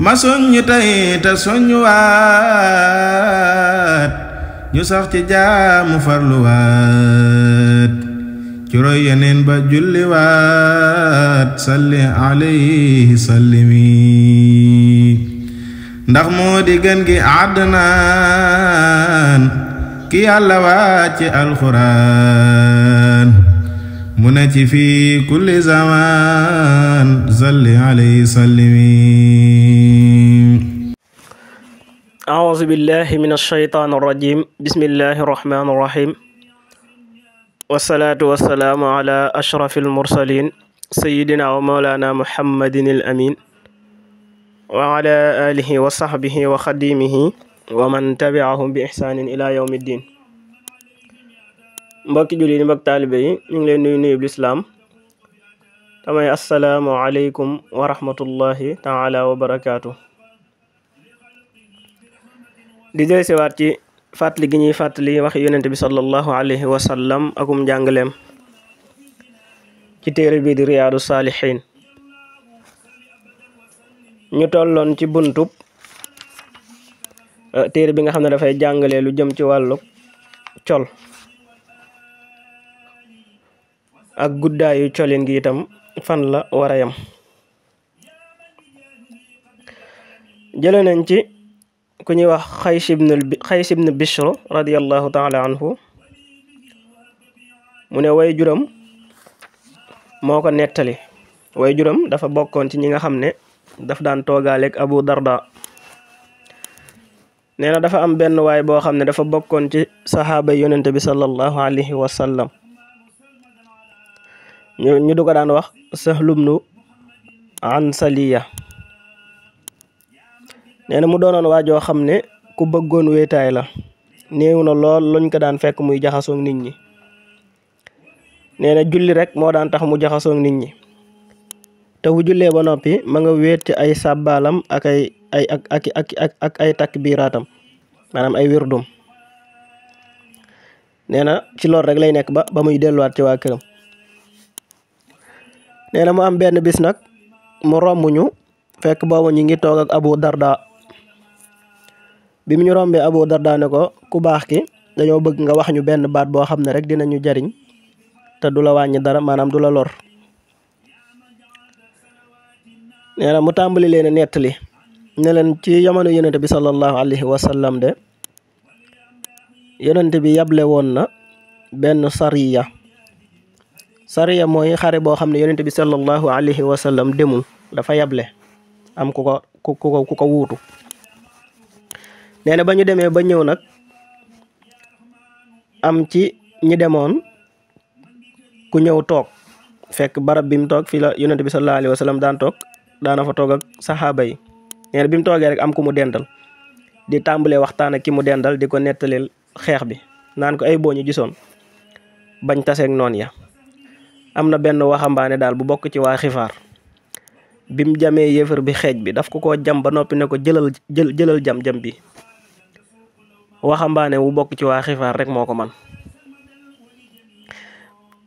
ma soññu tey te soññuwaat ñu sax ci jaamu farluwaat ci roy yeneen ba julliwaat salli alayhi sallimi ndax moo di gën gi àddnaan ki yàlla wàcce alxuraan mu ne ci fii kulli zaman salli alayhi sallimi أعوذ بالله من الشيطان الرجيم بسم الله الرحمن الرحيم والصلاة والسلام على أشرف المرسلين سيدنا ومولانا محمد الأمين وعلى آله وصحبه وخديمه ومن تبعهم بإحسان إلى يوم الدين mbokki julli ni mbokk taalibe yi ñu ngi leen nuyu lislaam tamay assalaamu aleykum wa rahmatullahi taala wa barakaatu di jël siwaat ci fàttali gi ñuy fàttali waxi yonent bi sallallahu alayhi wa sallam akum njàngaleem ci téere bii di riyaadu saalihiin ñu tolloon ci buntub téere bi nga xam ne dafay jàngale lu jëm ci wàllu col ak guddaayu colin gi itam fan la war a yam jële nañ ci ku ñuy wax Xays ibn Bishr radiyallahu taala anhu mu ne way juram moo ko nettali way juram dafa bokkoon ci ñi nga xam ne daf daan toogaaleeg Abu Darda nee na dafa am benn waay boo xam ne dafa bokkoon ci saxaaba yonente bi sallallahu alayhi wa sallam ñu du ko daan wax Sahlubnu Ansaliya nee na mu doonoon waajoo xam ne ku bëggoon wéetaay la néew na lool luñ ko daan fekk muy jaxasoog nit ñi nee na julli rek moo daan tax mu jaxasoog nit ñi te bu jullee ba noppi ma nga wéet ci ay sàbbaalam ak ay takbiraatam maanaam ay wirdum nee na ci loolu rek lay nekk ba muy delluwaat ci waa këram nee na mu am benn bis nag mu romb ñu fekk boobu ñu ngi toog ak Abu Darda bi mu ñu rombee Abu Darda ne ko ku baax ki dañoo bëgg nga wax ñu benn baat boo xam ne rek dinañu jariñ te du la wàññi dara maanaam du la lor nee na mu tàmbali leen a nettali ne leen ci jamono yonente bi sallallahu alayhi wa sallam de yonente bi yable woon na benn sariya mooy xare boo xam ne yonente bi sallallahu alayhi wa sallam demul dafa yable am ku ko wuutu nee na ba ñu demee ba ñëw nag am ci ñi demoon ku ñëw toog fekk barab bi mu toog fii la yonente bi sallallahu alayhi wa sallam daan toog daana fa toog ak saxaaba yi nee na bi mu toogee rek am ku mu dendal di tàmbalee waxtaan ak ki mu dendal di ko nettalil xeex bi naan ko ay boo ñu gisoon bañ taseeg noon ya am na benn waxambaane daal bu bokk ci waa Xifaar bim jamee yéefar bi xeej bi daf ko koo jam ba noppi ne ko jëlal jam bi waxambaane wu bokk ci waa Xifaar rek moo ko man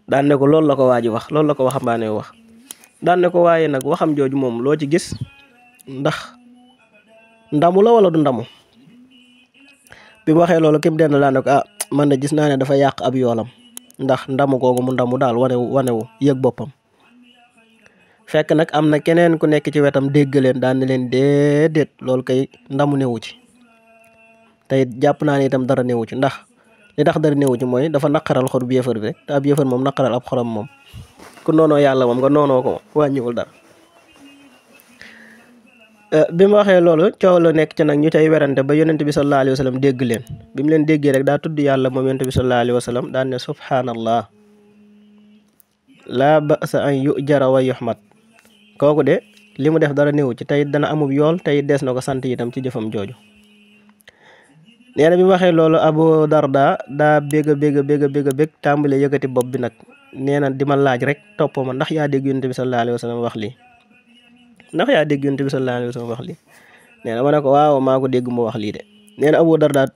daan ne ko loolu la ko waaji wax loolu la ko waxambaane wu wax daan ne ko waaye nag waxam jooju moom loo ci gis ndax ndamu la wala du ndamu bi mu waxee loolu kim den daan ne ko man de gis naa ne dafa yàq ab yoolam ndax ndamu googu mu ndamu daal wanewu yëg boppam fekk nag am na keneen ku nekk ci wetam dégg leen daan ne leen déedéet loolu kay ndamu newu ci te it jàpp naa ne itam dara newu ci ndax li tax dara newu ci mooy dafa naqaral xol bu yëfër bi rek te ab yëfër moom naqaral ab xolam moom ku noonoo yàlla moom nga noonoo ko wàññiwul dara bi mu waxee loolu coow la nekk ci nag ñu cay werante ba yonente bi sallallahu alayhi wa sallam dégg leen bi mu leen déggee rek daa tudd yàlla moom yonente bi sallallahu alayhi wa sallam daan ne subhanallah laa ba'sa an yujara wa yuhmad kooku de li mu def dara néew ci tey dana amub yool tey des na ko sant itam ci jëfam jooju nee na bi mu waxee loolu Abu Darda daa bég tàmbale yëkkati bopp bi nag nee na di ma laaj rek topp ma ndax yaa dégg yonente bi sallallahu alayhi wa sallam wax lii ndax yaa dégg yonent bi sallallahu alayhi wa sallam wax lii nee na ma ne ko waaw maa ko dégg mu wax lii de nee na Abu Darda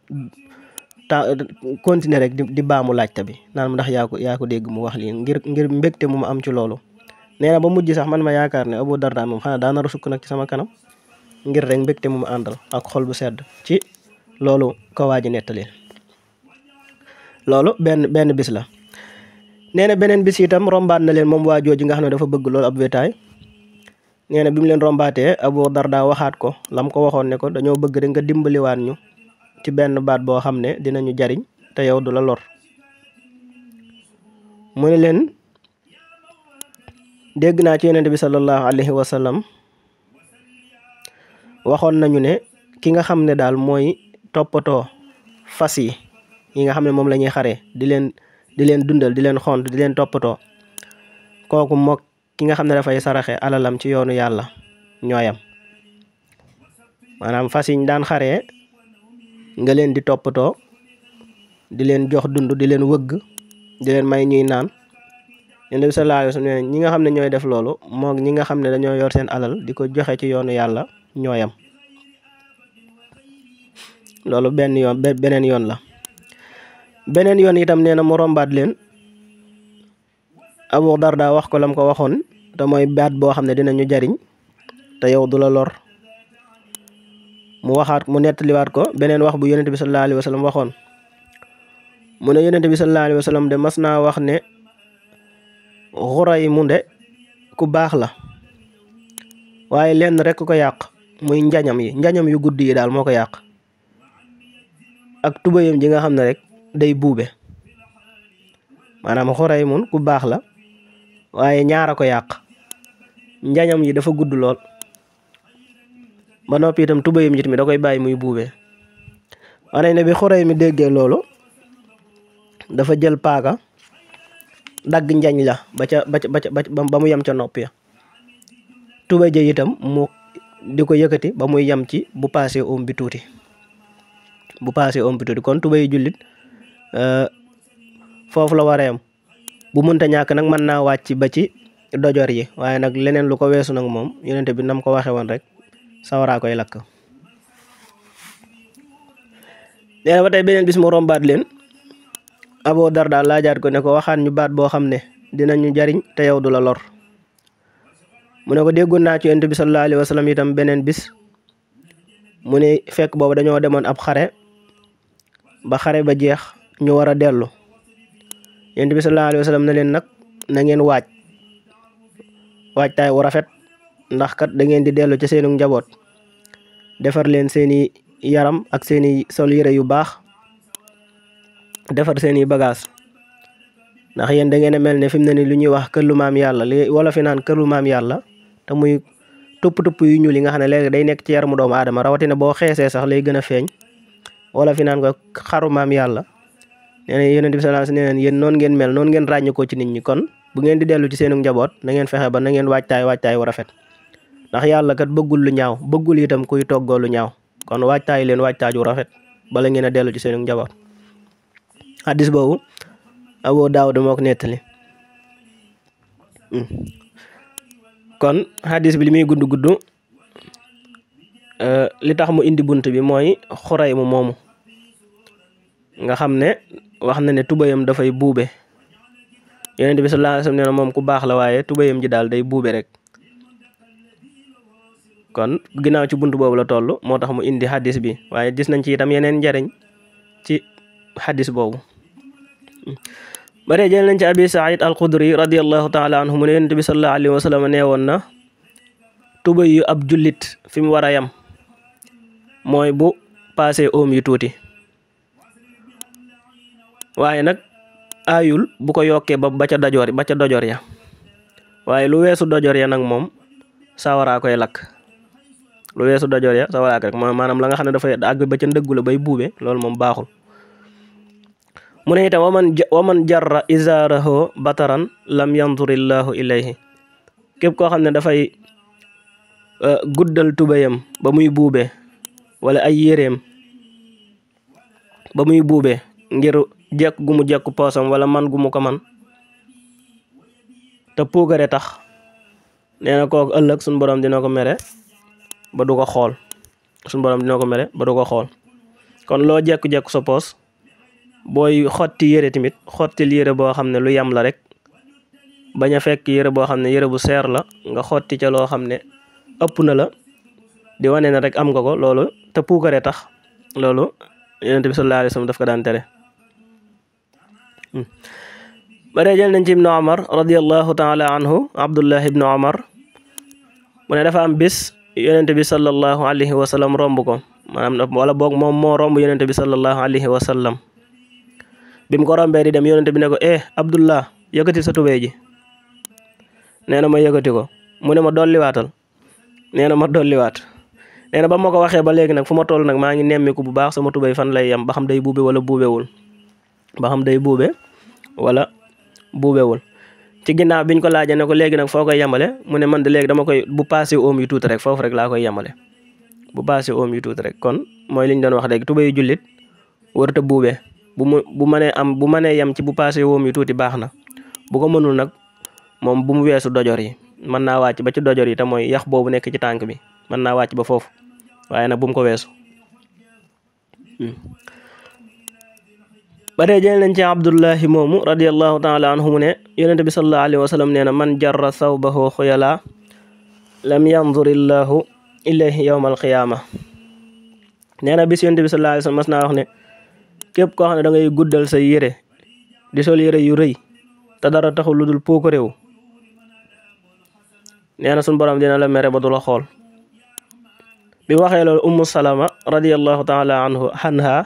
continuer rek di baamu laajte bi naan ndax yaa ko dégg mu wax lii ngir mbégte mu ma am ci loolu nee na ba mujj sax man ma yaakaar ne Abu Darda moom xanaa daa nar a sukk nag ci sama kanam ngir rek mbégte mu àndal ak xol bu sedd ci loolu ko waa ji nettali. loolu benn bis la. nee na beneen bis itam rombaat na leen moom waa jooju nga xam ne dafa bëgg loolu ab wéetaay. nee na bi mu leen rombaatee Abu Darda waxaat ko lam ko waxoon ne ko dañoo bëgg rek nga dimbaliwaat ñu ci benn baat boo xam ne dinañu jariñ te yow du la lor. mu ne leen dégg naa ci yonent bi sallallahu alayhi wa sallam waxoon nañu ne ki nga xam ne daal mooy toppatoo fas yi nga xam ne moom la ñuy xaree di leen dundal di leen xont di leen toppatoo kooku mook ki nga xam ne dafay saraxe alalam ci yoonu yàlla ñooyam. maanaam fas yi ñu daan xaree nga leen di toppatoo di leen jox dund di leen wëgg di leen may ñuy naan. Yonent bi sallallahu alayhi wa sallam ñi nga xam ne ñooy def loolu mook ñi nga xam ne dañoo yor seen alal di ko joxe ci yoonu yàlla ñooyam. loolu beneen yoon la. beneen yoon itam nee na mu rombaat leen Abu Darda wax ko lam ko waxoon te mooy baat boo xam ne dinañu jariñ te yow du la lor. mu nettaliwaat ko beneen wax bu Yonent bi sallallahu alayhi wa sallam waxoon. mu ne Yonent bi sallallahu alayhi wa sallam de mas naa wax ne xuray mu de ku baax la waaye lenn rek ko yàq muy njañam yu gudd yi daal moo ko yàq ak tubayam ji nga xam ne rek day buube. maanaam xuray mun ku baax la waaye ñaara ko yàq njañam yi dafa gudd lool ba noppi itam tubayam ji tamit da koy bàyyi muy buube. wane ne bi xuray mi déggee loolu dafa jël paaka dagg njañ la ba mu yem ca nopp ya. tubay ja itam mu di ko yëkkati ba muy yem ci bu paasee oom bi tuuti kon tubay jullit foofu la war a yem. bu mënta ñàkk nag mën naa wàcc ba ci dojor yi waaye nag leneen lu ko weesu nag moom Yonent bi nam ko waxe woon rek sawaraa koy lakk. nee na ba tey beneen bis mu rombaat leen Abu Darda laajaat ko ne ko waxaan ñu baat boo xam ne dinañu jariñ te yow du la lor. mu ne ko déggoon naa ci Yonent bi sallallahu alayhi wa sallam itam beneen bis mu ne fekk boobu dañoo demoon ab xare ba xare ba jeex ñu war a dellu. Yonent bi sallallahu alayhi wa sallam ne leen nag na ngeen waajtaay wu rafet ndax kat da ngeen di dellu ci seenu njaboot defar leen seeni yaram ak seeni sol yére yu baax defar seeni bagage ndax yéen da ngeen a mel ne fi mu ne ni lu ñuy wax këllu maam yàlla li wala fi naan këllu maam yàlla te muy tupp yu ñuul yi nga xam ne léegi day nekk ci yaramu doomu aadama rawatina boo xeesee sax lay gën a feeñ wala fi naan ko xaru maam yàlla. nee na Yonent bi sallallahu alayhi wa sallam yéen noonu ngeen mel noonu ngeen ràññu ko ci nit ñi kon bu ngeen di dellu ci seenu njaboot na ngeen fexe ba na ngeen waajtaay wu rafet ndax yàlla kat bëggul lu ñaaw bëggul itam kuy toggoo lu ñaaw kon waajtaay leen waajtaay wu rafet bala ngeen a dellu ci seenu njaboot. hadis boobu Abu Daawud moo ko nettali. kon hadis bi li muy gudd li tax mu indi bunt bi mooy xuray mu moomu nga xam ne wax na ne tubayam dafay buube. Yonent bi sallallahu alayhi wa sallam nee na moom ku baax la waaye tubayam ji daal day buube rek. kon ginnaaw ci bunt boobu la toll moo tax mu indi hadis bi waaye gis nañ ci itam yeneen njariñ ci hadis boobu. bare jël nañ ci Abi Saïd al-Khudri radiyallahu taala anhu mu ne Yonent bi sallallahu alayhi wa sallam nee woon na tubay yu ab jullit fi mu war a yem mooy bu paasee oom yu tuuti waaye nag aayul bu ko yokkee ba ca dojor ya waaye lu weesu dojor ya nag moom sawaraa koy lakk. lu weesu dojor ya sawaraa koy lakk maanaam la nga xam ne dafay àgg ba ca ndëggu la bay buube loolu moom baaxul. mu ne itam waman jarra izaarahu bataran lam yanzurillahu ilayhi képp koo xam ne dafay guddal tubayam ba muy buube wala ay yéreem ba muy buube ngir jekk gu mu jekk poosam wala man gu mu ko man te puugare tax nee na kooku ëllëg suñu borom dina ko mere ba du ko xool kon loo jekku-jekku sa poos booy xotti yére tamit xottil yére boo xam ne lu yam la rek bañ a fekk yére boo xam ne yére bu seer la nga xotti ca loo xam ne ëpp na la di wane ne rek am nga ko loolu te puukare tax loolu yonent bi sallallahu alayhi wa sallam daf ko daan tere. ba dee jël nañ ci ibnu Umar radiyallahu taala anhu, Abdullah ibnu Umar mu ne dafa am bis yonent bi sallallahu alayhi wa sallam romb ko, maanaam wala boog moom moo romb yonent bi sallallahu alayhi wa sallam. bi mu ko rombee di dem yonent bi ne ko Abdullah yëkkati sa tubéy ji. nee na ma yëkkati ko, mu ne ma dolliwaatal. nee na ma dolliwaat. nee na ba ma ko waxee ba léegi nag fu ma toll nag maa ngi nemmiku bu baax sama tubéy fan lay yem, ba xam day buube wala buubewul, ba xam day buube wala buubewul. ci ginnaaw biñ ko laajee ne ko léegi nag foo koy yemale, mu ne man de léegi dama koy bu passé oom yu tuuti rek, foofu rek laa koy yemale, bu passé oom yu tuuti rek. kon mooy liñ doon wax léegi tubéy jullit warut a buube. bu mënee yem ci bu passé oom yu tuuti baax na, bu ko mënul nag moom bu mu weesu dojor yi, mën naa wàcc ba ci dojor yi te mooy yax boobu nekk ci tànk bi, mën naa wàcc ba foofu, waaye nag bu mu ko weesu. ba tey jël nañ ci Abdullahi moomu radiyallahu taala anhu mu ne yonent bi sallallahu alayhi wa sallam nee na man jarra thawbahu xuyala lam yanzurillahu ilayhi yawma alqiyaama. nee na bis yonent bi sallallahu alayhi wa sallam mas naa wax ne képp koo xam ne da ngay guddal sa yére di sol yére yu rëy te dara taxul lu dul pooku réew, nee na suñu borom dina la mere ba du la xool. bi waxee loolu Ummu Salama radiyallahu taala anha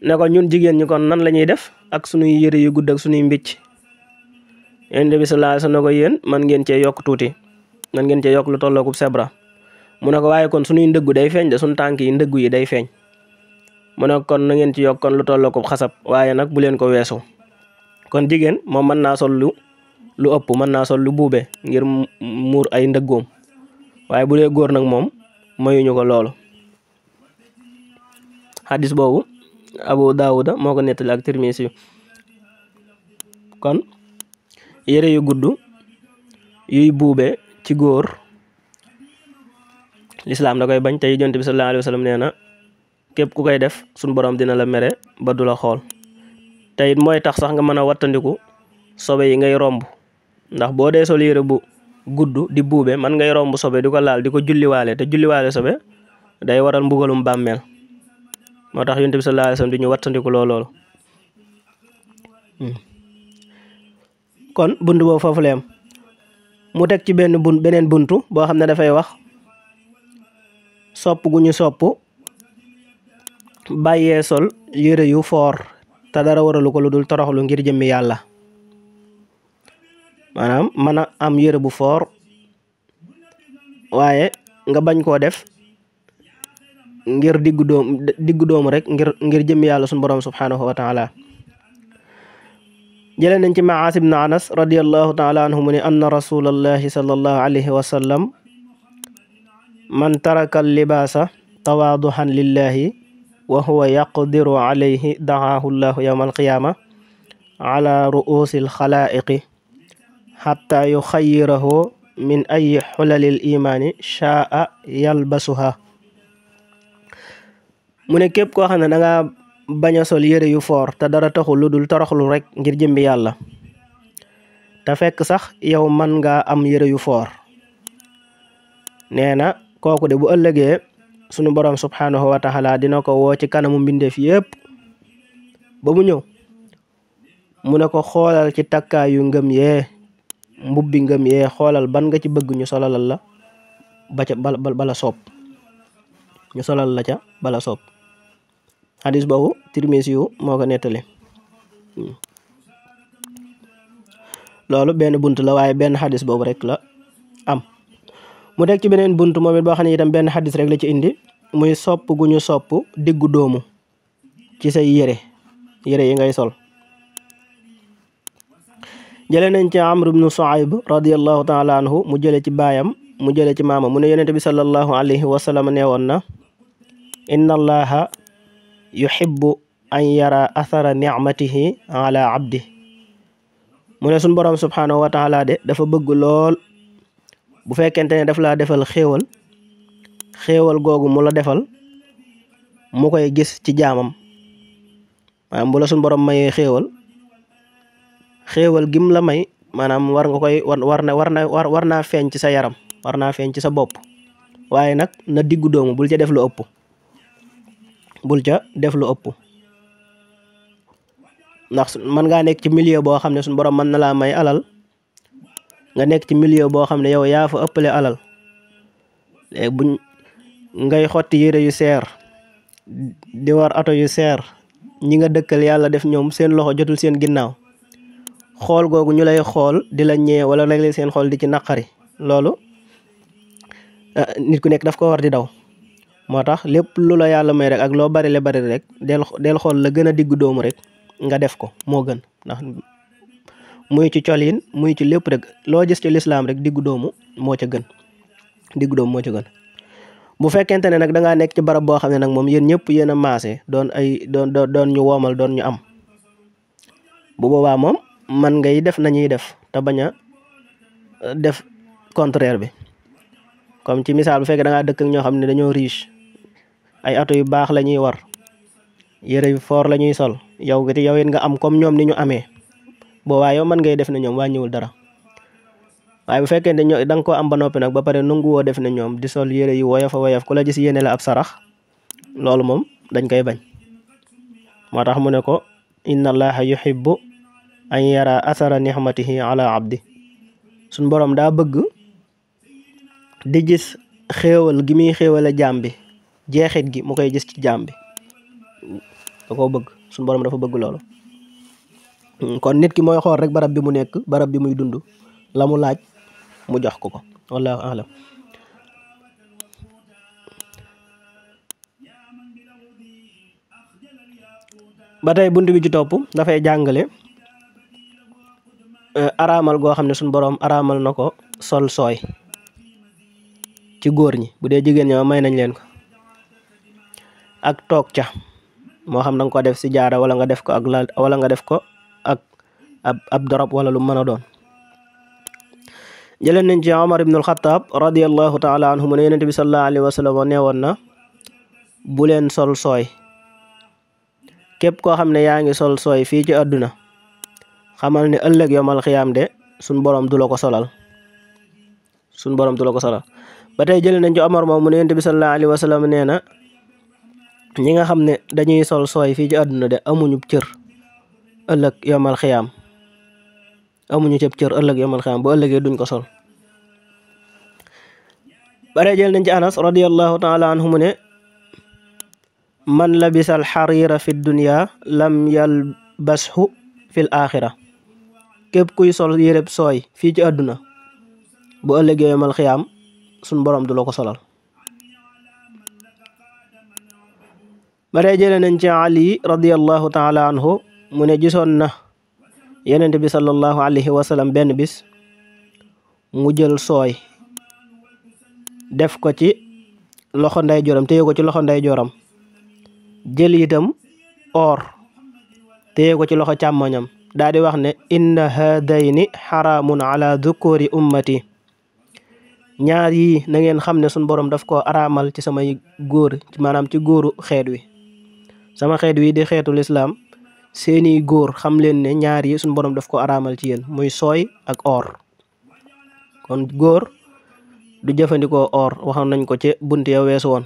ne ko ñun jigéen ñi kon nan la ñuy def ak sunuy yére yu gudd ak sunuy mbicc. Yonent bi sallallahu alayhi wa sallam ne ko yéen man ngeen cee yokk tuuti, man ngeen cee yokk lu tollooku sebra. mu ne ko waaye kon sunuy ndëggu day feeñ de, sunu tànk yi ndëggu yi day feeñ. mu ne kon na ngeen ci yokk kon lu tollooku xasab, waaye nag bu leen ko weesu. kon jigéen moom mën naa sol lu ëpp, mën naa sol lu buube ngir muur ay ndëggoom, waaye bu dee góor nag moom mayuñu ko loolu. xadis boobu Abu Daawuda moo ko nettali ak Tirmisi. kon yére yu gudd yuy buube ci góor lislaam da koy bañ, te Yonent bi sallallahu alayhi wa sallam nee na képp ku koy def suñu borom dina la mere ba du la xool. te it mooy tax sax nga mën a wattandiku sobe yi ngay romb, ndax boo dee sol yére bu gudd di buube man ngay romb sobe di ko laal di ko julliwaale, te julliwaale sobe day waral mbugalum bàmmeel. moo tax Yonent bi sallallahu alayhi wa sallam di ñu wattandiku loolu. kon bunt boobu foofu la yam. mu teg ci beneen buntu boo xam ne dafay wax sopp gu ñu sopp bàyyee sol yére yu foor te dara waralu ko lu dul toroxlu ngir jëmmi yàlla. maanaam mën a am yére bu foor waaye nga bañ koo def ngir diggu doomu rek ngir jëmmi yàlla sunu borom subhanahu wa taala. jëlee nañ ci Maas ibn Anas radiyallahu taala anhu mu ne anna rasulallahi sallallahu alayhi wa sallam man taraka libaasa tawaaduhan lillahi wa huwa yaqdiru alayhi da'aahu llahu yawma alqiyaama ala ru'uusi alxalaa'iqi xatta yuxayyirahu min ayi xulalil imaani shaa yalbasuha. mu ne képp koo xam ne danga bañ a sol yére yu foor te dara taxul lu dul toroxlu rek ngir jëmbi yàlla, te fekk sax yow man nga am yére yu foor, nee na kooku de bu ëllëgee sunu borom subhanahu wa taala dina ko woo ci kanamu mbindeef yépp ba mu ñëw mu ne ko xoolal ci takkaayu ngëm yee, mbubbi ngëm yee, xoolal ban nga ci bëgg ñu solalal la bala soob, ñu solal la ca bala soob. xadis boobu Tirmisi yu moo ko nettali. loolu benn bunt la, waaye benn xadis boobu rek la am. mu teg ci beneen bunt moom it boo xam ne itam benn xadis rek la ci indi, muy sopp gu ñu sopp diggu doomu ci say yére yi ngay sol. jële nañ ci Amr ibnu Suayb radiyallahu taala anhu mu jële ci baayam mu jële ci maama mu ne Yonent bi sallallahu alayhi wa sallam nee woon na inna allaha yuhibbu an yara athara nicmatihi ala abdi. mu ne suñ borom subhanahu wa taala de dafa bëgg lool bu fekkente ne daf laa defal xéewal googu mu la defal mu koy gis ci jaamam. maanaam bu la suñ borom mayee xéewal gim la may, maanaam war naa feeñ ci sa yaram, war naa feeñ ci sa bopp, waaye nag na diggu doomu, bul ca def lu ëpp ndax mën ngaa nekk ci milieu boo xam ne suñu borom mën na laa may alal, nga nekk ci milieu boo xam ne yow yaa fa ëppale alal, léegi buñ ngay xotti yére yu seer di war oto yu seer, ñi nga dëkkal yàlla def ñoom seen loxo jotul seen ginnaaw, xool googu ñu lay xool di la ñee wala léeg-léeg seen xool di ci naqari, loolu nit ku nekk daf ko war di daw. moo tax lépp lu la yàlla may rek ak loo bari rek del xool la gën a diggu doomu rek nga def ko moo gën, ndax muy ci colin muy ci lépp rek loo gis ci lislaam rek diggu doomu moo ca gën. bu fekkente ne nag da ngaa nekk ci barab boo xam ne nag moom yéen ñëpp yéen a maase doon ñu woomal, doon ñu am, bu boobaa moom man ngay def nañuy def te bañ a def contraire bi. comme ci misaal bu fekkee da ngaa dëkk ak ñoo xam ne dañoo riche, ay ato yu baax la ñuy war, yére yu foor la ñuy sol, yow it nga am comme ñoom ni ñu amee, boobaa yow man ngay def ne ñoom wàññiwul dara. waaye bu fekkee ne da nga ko am ba noppi nag ba pare nanguwoo def ne ñoom di sol yére yu woyof ku la gis yéene la ab sarax, loolu moom dañ koy bañ. moo tax mu ne ko inna allaha yuhibbu an yara athara nihmatihi ala abdi, suñ borom daa bëgg di gis xéewal gi muy xéewale jaam bi, jeexit gi mu koy gis ci jaam bi, da koo bëgg, suñ borom dafa bëgg loolu. kon nit ki mooy xool rek barab bi mu nekk, barab bi muy dund, la mu laaj mu jox ko wallahu a'lam. ba tey bunt bi ci topp dafay jàngale araamal goo xam ne suñu boroom araamal na ko sol sooy ci góor ñi, bu dee jigéen ñi may nañ leen ko, ak toog ca, moo xam da nga ko def si jaara wala nga def ko ak lal wala nga def ko ak ab dorop wala lu mën a doon. jëleen nañ ci Omar ibn al-Khattab radiyallahu taala anhu mu ne yonent bi sallallahu alayhi wa sallam neewoon na bu leen sol sooy. képp koo xam ne yaa ngi sol sooy fii ci àdduna, xamal ne ëllëg yomal xiyaam de suñ borom du la ko solal, ba tey jëlee nañ ci Omar moom mu ne yonent bi sallallahu alayhi wa sallam nee na ñi nga xam ne dañuy sol sooy fii ci àdduna de amuñu cër ëllëg yomal xiyaam, bu ëllëgee duñ ko sol. bare jël nañ ci Anas radiyallahu taala anhu mu ne man labisa alxarira fi dunya lam yalbashu fil axira, képp kuy sol yéreb sooy fii ci àdduna bu ëllëgee yomal xiyaam suñ borom du la ko solal. bare jële nañ ci Ali radiyallahu taala anhu mu ne gisoon na Yonent bi sallallahu alayhi wa sallam benn bis mu jël sooy def ko ci loxo ndeyjooram, téye ko ci loxo ndeyjooram, jël itam or téye ko ci loxo càmmoñam, daal di wax ne inna haadayni xaraamun ala dhukuri ummati, ñaar yi na ngeen xam ne suñ borom daf ko araamal ci samay góor, maanaam ci góoru xeet wi, sama xeet wi di xeetu lislaam, seeni góor xam leen ne ñaar yi suñ borom daf ko araamal ci yéen, muy sooy ak or. kon góor du jëfandikoo or, waxoon nañ ko ci bunt ya weesu woon,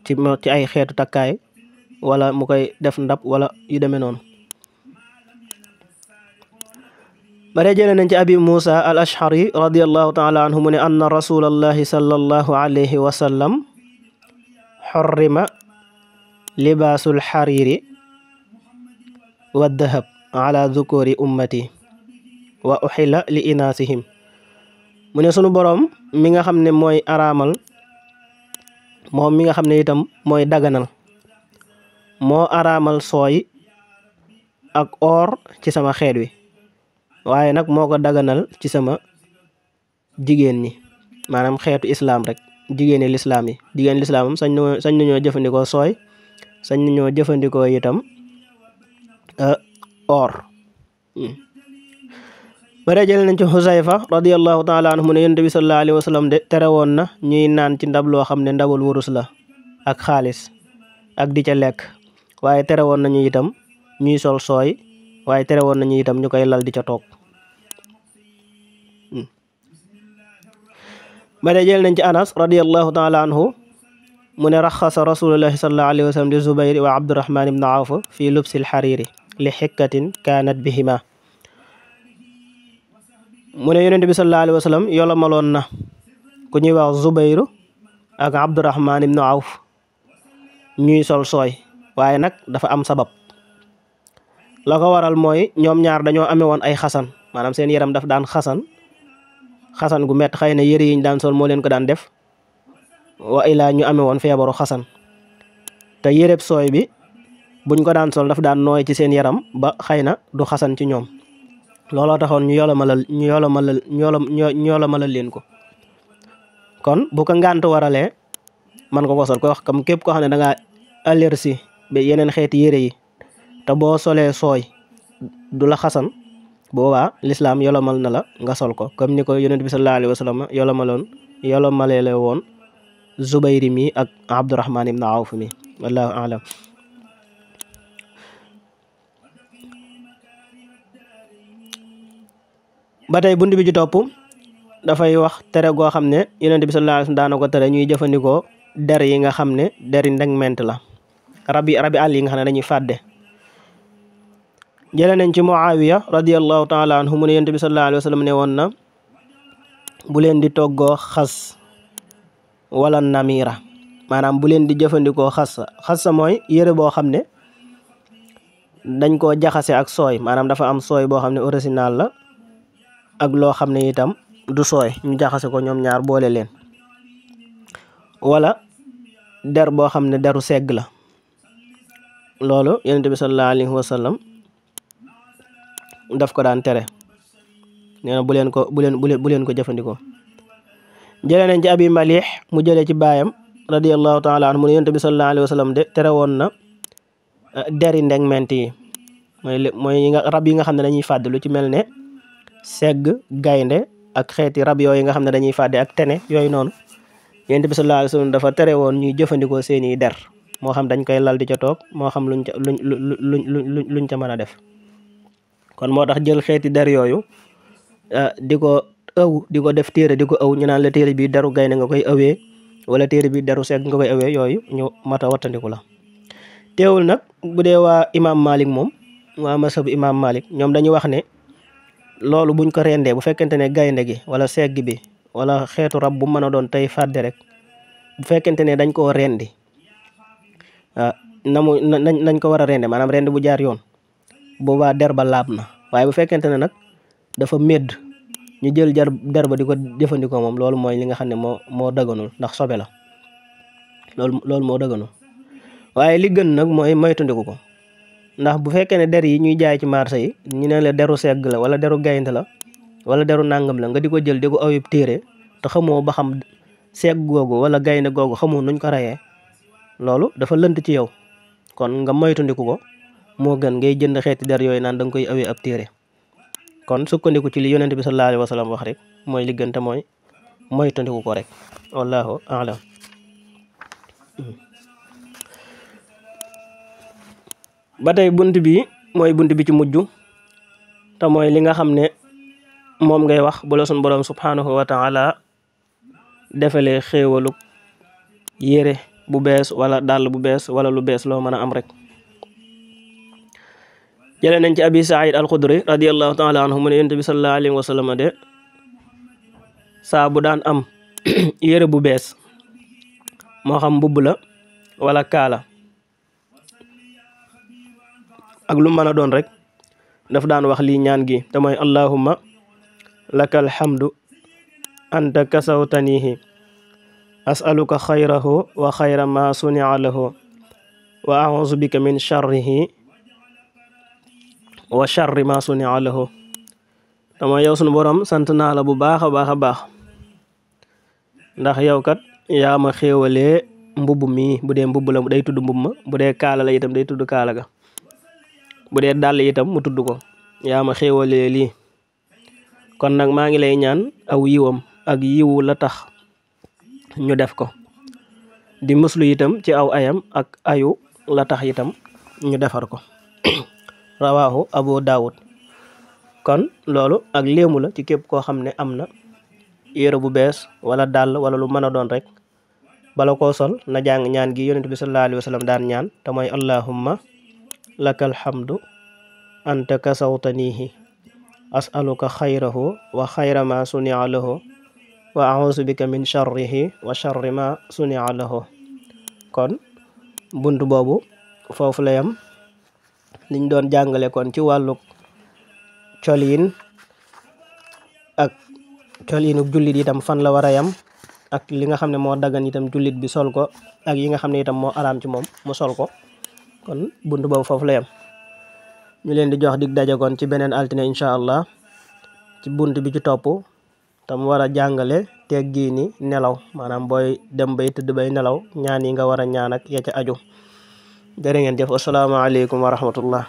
ci ay xeetu takkaay wala mu koy def ndab wala yu demee noonu. bare jële nañ ci Abi Musa al Ash'ari radiyallahu taala anhu mu ne anna rasulallahi sallallahu alayhi wa sallam xurrima libaasul xariiri wa dahab ala dhukuri ummati wa uxila li inaasihim. mu ne sunu boroom mi nga xam ne mooy araamal, moom mi nga xam ne itam mooy daganal, moo araamal sooy ak or ci sama xeet wi, waaye nag moo ko daganal ci sama jigéen ñi, maanaam xeetu islaam rek, jigéeni lislaam yi. jigéen lislaamam sañ nañoo jëfandikoo sooy, sañ nañoo jëfandikoo itam or. bare jël nañ ci Xusayfa radiyallahu taala anhu mu ne yonent bi sallallahu alayhi wa sallam de tere woon na ñuy naan ci ndab loo xam ne ndabul wurus la ak xaalis ak di ca lekk, waaye tere woon nañu itam ñuy sol sooy, waaye tere woon nañu itam ñu koy lal di ca toog. ba dee jël nañ ci Anas radiyallahu taala anhu mu ne raxasa rasulullahi sallallahu alayhi wa sallam li Zubayr wa Abdurahman ibn Awf fi lubsil xariiri li xikkatin kaanat bihima mu ne yonent bi sallallahu alayhi wa sallam yolamaloon na ku ñuy wax Zubayr ak Abdurahman ibn Awf ñuy sol sooy waaye nag dafa am sabab la ko waral mooy ñoom ñaar dañoo amee woon ay xasan maanaam seen yaram daf daan xasan gu mett xëy na yëre yiñ daan sol moo leen ko daan def wa ilaa ñu amee woon feebaru xasan te yëreb sooy bi buñ ko daan sol daf daan nooy ci seen yaram ba xëy na du xasan ci ñoom looloo taxoon ñu yolomalal leen ko kon bu ko ngànt waralee man ko sol ko wax comme képp koo xam ne da ngaa allergie ba yeneen xeeti yére yi te boo solee sooy du la xasan boobaa lislaam yolomal na la nga sol ko comme ni ko yonent bi sallallahu alayhi wa sallam yolomaleele woon Zubayri mi ak Abdurahman ibn Awf mi wallahu a'lam. ba tey bunt bi ci topp dafay wax tere goo xam ne yonent bi sallallahu alayhi wa sallam daana ko tere ñuy jëfandikoo der yi nga xam ne deri ndegment la rabi àll yi nga xam ne dañuy fàdde. jële nañ ci Muawiya radiyallahu taala anhu mu ne yonent bi sallallahu alayhi wa sallam ne woon na bu leen di toggoo xas wala namira maanaam bu leen di jëfandikoo xassa mooy yére boo xam ne dañ koo jaxase ak sooy maanaam dafa am sooy boo xam ne original la ak loo xam ne itam du sooy ñu jaxase ko ñoom ñaar boole leen wala der boo xam ne deru segg la loolu yonent bi sallallahu alayhi wa sallam daf ko daan tere nee na bu leen ko jëfandikoo. jëlee nañ ci Abi Malih mu jëlee ci baayam radiyallahu taala anhu mu ne yonent bi sallallahu alayhi wa sallam de tere woon na deri ndegment yi mooy rab yi nga xam ne dañuy fàdd lu ci mel ne segg gaynde ak xeeti rab yooyu nga xam ne dañuy fàdde ak tene yooyu noonu yonent bi sallallahu alayhi wa sallam dafa tere woon ñuy jëfandikoo seeni der moo xam dañ koy lal di ca toog moo xam luñ ca mën a def kon moo tax jël xeeti der yooyu di ko def téere di ko ëw ñu naan la téere bi deru gaynde nga koy ëwee wala téere bi deru segg nga koy ëwee yooyu ñu mata wattandiku la. teewul nag bu dee waa imaam Malik moom waa masabu imaam Malik ñoom dañuy wax ne loolu buñ ko rendee bu fekkente ne gaynde gi wala segg bi wala xeetu rab bu mën a doon tey fàdde rek bu fekkente ne dañ koo rendi nañ ko war a rende maanaam rende bu jaar yoon boobaa der ba laab na waaye bu fekkente ne nag dafa médd ñu jël der ba di ko jëfandikoo moom loolu mooy li nga xam ne moo daganul ndax sobe la loolu moo daganul waaye li gën nag mooy moytandiku ko ndax bu fekkee ne der yi ñuy jaay ci marché yi ñu ne la deru segg la wala deru gaynde la wala deru nàngam la nga di ko jël di ko awib téere te xamoo ba xam segg googu wala gaynde googu xamoo nuñ ko reyee loolu dafa lënt ci yow kon nga moytandiku ko moo gën ngay jënd xeeti der yooyu naan da nga koy awee ab téere kon sukkandiku ci li yonent bi sallallahu alayhi wa sallam wax rek mooy li gën te mooy moytandiku ko rek wallahu a'lam. ba tey bunt bi mooy bunt bi ci mujj te mooy li nga xam ne moom ngay wax bu la sunu borom subhanahu wa ta'ala defalee xéewalu yére bu bees wala dàll bu bees wala lu bees loo mën a am rek. jëlee nañ ci Abi Saïd al-Khudri radiyallahu ta'ala anhu mu ne yonent bi sallallahu alayhi wa sallam de saa bu daan am yére bu bees moo xam mbubb la wala kaala ak lu mën a doon rek daf daan wax lii ñaan gi te mooy allahumma lakal hamdu anta kasawtanihi as'aluka xayrahu wa xayra ma suni'a lahu wa a'udhu bika min sharrihi wa sharri ma suni'a lahu te mooy yow sunu borom sant naa la bu baax a baax ndax yow kat yaa ma xéewalee mbubb mi bu dee mbubb la day tudd mbubb ma bu dee kaala la itam day tudd kaala ga bu dee dàll itam mu tudd ko yaa ma xéewalee lii kon nag maa ngi lay ñaan aw yiwam ak yiwu la tax ñu def ko di muslu itam ci aw ayam ak ayu la tax itam ñu defar ko rawaahu Abu Dawud kon loolu ak léemu la ci képp koo xam ne am na yére bu bees wala dàll wala lu mën a doon rek bala koo sol na jàng ñaan gi yonent bi sallallahu alayhi wa sallam daan ñaan te mooy allahumma lakal hamdu anta kasawtanihi as'aluka xayrahu wa xayra ma sunia lahu wa a'uuzu bika min sharrihi wa sharri ma sunia lahu. kon bunt boobu foofu la yam liñ doon jàngale kon ci wàllu coliin ak coliinu jullit itam fan la war a yam ak li nga xam ne moo dagan itam jullit bi sol ko ak yi nga xam ne itam moo araam ci moom mu sol ko. kon bunt boobu foofu la yam ñu leen di jox dig daje kon ci beneen altine incha allah ci bunt bi ci topp tam war a jàngale teggiini nelaw maanaam booy dem bay tëdd bay nelaw ñaan yi nga war a ñaan ak ya ca aju. jërë ngeen jëf asalaamaaleykum wa rahmatullah.